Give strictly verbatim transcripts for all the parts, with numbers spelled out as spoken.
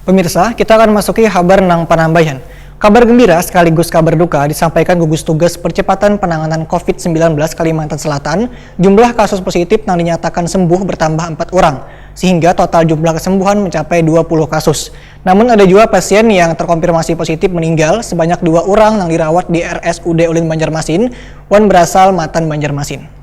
Pemirsa, kita akan masuki habar nang panambayan. Kabar gembira sekaligus kabar duka disampaikan gugus tugas percepatan penanganan covid sembilan belas Kalimantan Selatan, jumlah kasus positif nang dinyatakan sembuh bertambah empat orang, sehingga total jumlah kesembuhan mencapai dua puluh kasus. Namun ada juga pasien yang terkonfirmasi positif meninggal sebanyak dua orang nang dirawat di R S U D Ulin Banjarmasin, wan berasal matan Banjarmasin.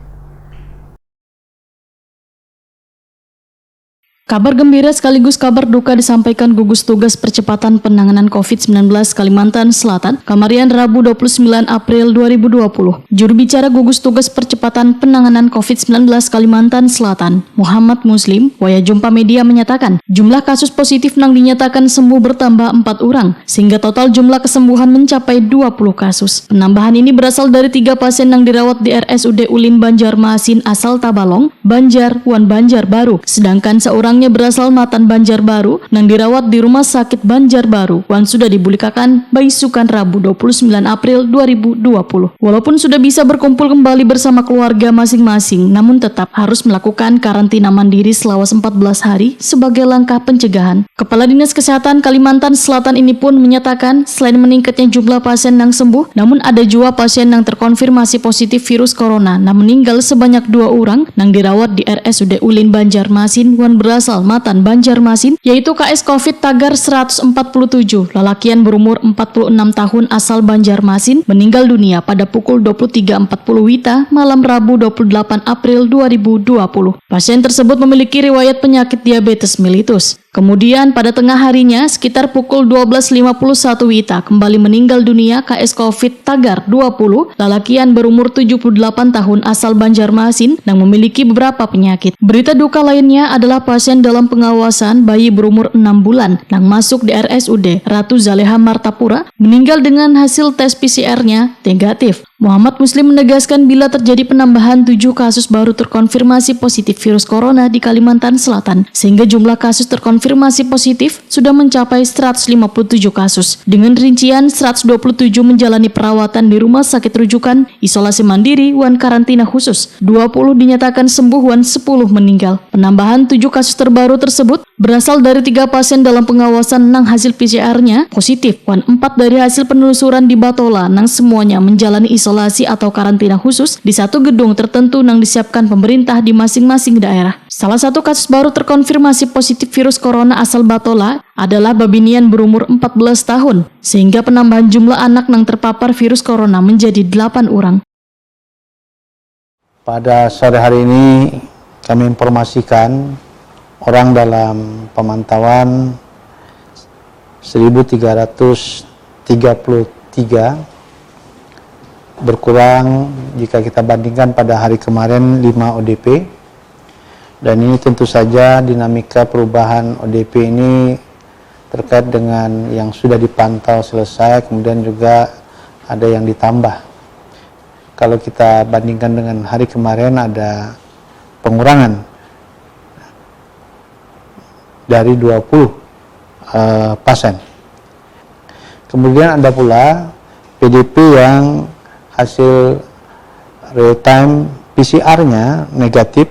Kabar gembira sekaligus kabar duka disampaikan gugus tugas percepatan penanganan covid sembilan belas Kalimantan Selatan, kamarian Rabu dua puluh sembilan April dua ribu dua puluh. Juru bicara gugus tugas percepatan penanganan covid sembilan belas Kalimantan Selatan, Muhammad Muslim, wayah jumpa media menyatakan, jumlah kasus positif nang dinyatakan sembuh bertambah empat orang, sehingga total jumlah kesembuhan mencapai dua puluh kasus. Penambahan ini berasal dari tiga pasien nang dirawat di R S U D Ulin Banjarmasin asal Tabalong, Banjar, wan Banjar Baru, sedangkan seorangnya berasal matan Banjar Baru nang dirawat di Rumah Sakit Banjar Baru wan sudah dibulikakan baisukan Rabu dua puluh sembilan April dua ribu dua puluh. Walaupun sudah bisa berkumpul kembali bersama keluarga masing-masing, namun tetap harus melakukan karantina mandiri selawas empat belas hari sebagai langkah pencegahan. Kepala Dinas Kesehatan Kalimantan Selatan ini pun menyatakan, selain meningkatnya jumlah pasien nang sembuh, namun ada jua pasien nang terkonfirmasi positif virus corona nang meninggal sebanyak dua urang nang dirawat di R S U D Ulin Banjarmasin wan berasal matan Banjarmasin, yaitu K S covid tagar seratus empat puluh tujuh, lalakian berumur empat puluh enam tahun asal Banjarmasin, meninggal dunia pada pukul dua puluh tiga empat puluh WITA malam Rabu dua puluh delapan April dua ribu dua puluh. Pasien tersebut memiliki riwayat penyakit diabetes mellitus. Kemudian pada tengah harinya, sekitar pukul dua belas lima puluh satu WITA, kembali meninggal dunia K S covid tagar dua puluh, lalakian berumur tujuh puluh delapan tahun asal Banjarmasin nang memiliki beberapa penyakit. Berita duka lainnya adalah pasien dalam pengawasan, bayi berumur enam bulan nang masuk di R S U D Ratu Zaleha Martapura, meninggal dengan hasil tes P C R-nya negatif. Muhammad Muslim menegaskan, bila terjadi penambahan tujuh kasus baru terkonfirmasi positif virus corona di Kalimantan Selatan, sehingga jumlah kasus terkonfirmasi positif sudah mencapai seratus lima puluh tujuh kasus, dengan rincian seratus dua puluh tujuh menjalani perawatan di rumah sakit rujukan, isolasi mandiri, wan karantina khusus, dua puluh dinyatakan sembuh wan sepuluh meninggal. Penambahan tujuh kasus terbaru tersebut berasal dari tiga pasien dalam pengawasan nang hasil P C R-nya positif, wan empat dari hasil penelusuran di Batola nang semuanya menjalani isolasi atau karantina khusus di satu gedung tertentu nang disiapkan pemerintah di masing-masing daerah. Salah satu kasus baru terkonfirmasi positif virus corona asal Batola adalah babinian berumur empat belas tahun, sehingga penambahan jumlah anak nang terpapar virus corona menjadi delapan urang. Pada sore hari ini kami informasikan orang dalam pemantauan seribu tiga ratus tiga puluh tiga, berkurang jika kita bandingkan pada hari kemarin lima O D P, dan ini tentu saja dinamika perubahan O D P ini terkait dengan yang sudah dipantau selesai, kemudian juga ada yang ditambah. Kalau kita bandingkan dengan hari kemarin, ada pengurangan dari dua puluh eh, pasien. Kemudian ada pula P D P yang hasil real time P C R-nya negatif,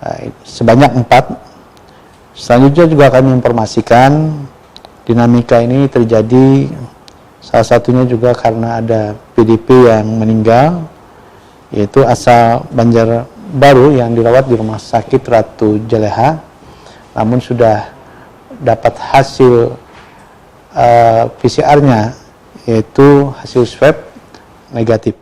eh, sebanyak empat. Selanjutnya juga kami informasikan, dinamika ini terjadi salah satunya juga karena ada P D P yang meninggal, yaitu asal Banjarbaru yang dirawat di Rumah Sakit Ratu Jeleha, namun sudah dapat hasil eh, P C R-nya, yaitu hasil swab negatif.